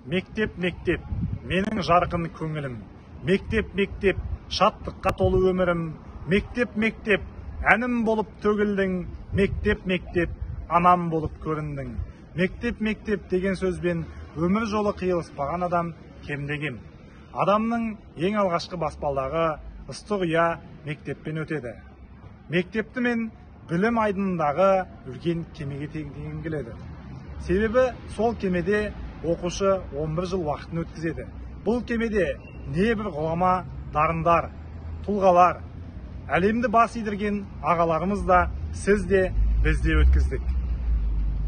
Мектеп, мектеп, менің жарқын көңілім. Мектеп, мектеп, шаттыққа толы өмірім. Мектеп, мектеп, әнім болып төгілдің. Мектеп, мектеп, анам болып көріндің. Мектеп, мектеп деген сөзбен өмір жолы қиылыспаған адам кемде-кем. Адамның ең алғашқы баспалдағы ыстық ұя мектеппен өтеді. Мектепті мен білім айдынындағы үлкен кемеге теңдегім келеді. Себебі сол кемеде оқушы 11 жыл уақытын өткізеді. Бұл кемеде небір ғұлама дарындар, тұлғалар, әлемді бас идірген ағаларымыз да, сіз де, біз де өткіздік.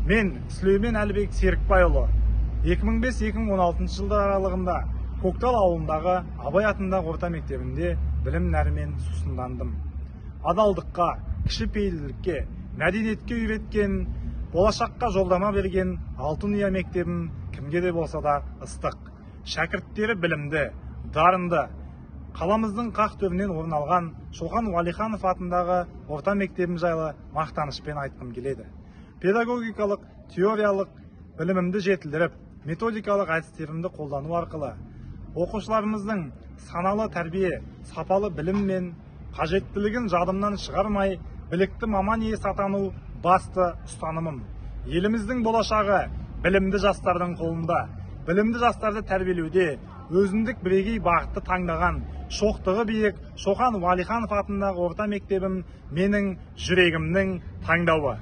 Мен Сүлеймен Әлібек Серікбайұлы 2005-2016 жылдар аралығында Көктал ауылындағы Абай атындағы орта мектебінде білім нәрімен сусындандым. Адалдыққа, кішіпейілділікке, мәдениетке үйреткен, болашаққа жолдама берген алтын ұя мектебім кімге де болса да ыстық. Шәкірттері білімді, дарынды. Қаламыздың қақ төрінен орын алған Шоқан Уәлиханов атындағы орта мектебім жайлы мақтанышпен айтқым келеді. Педагогикалық, теориялық білімімді жетілдіріп, методикалық әдістерімді қолдану арқылы оқушыларымыздың саналы тәрбие, сапалы білім мен қажеттілігін жадымнан шығармай, білікті маман иесі атану басты ұстанымым. Еліміздің болашағы білімді жастардың қолында. Білімді жастарды тәрбиелеуде өзіндік бірегей бағытты таңдаған шоқтығы биік Шоқан Уәлиханов атындағы орта мектебім менің жүрегімнің таңдауы.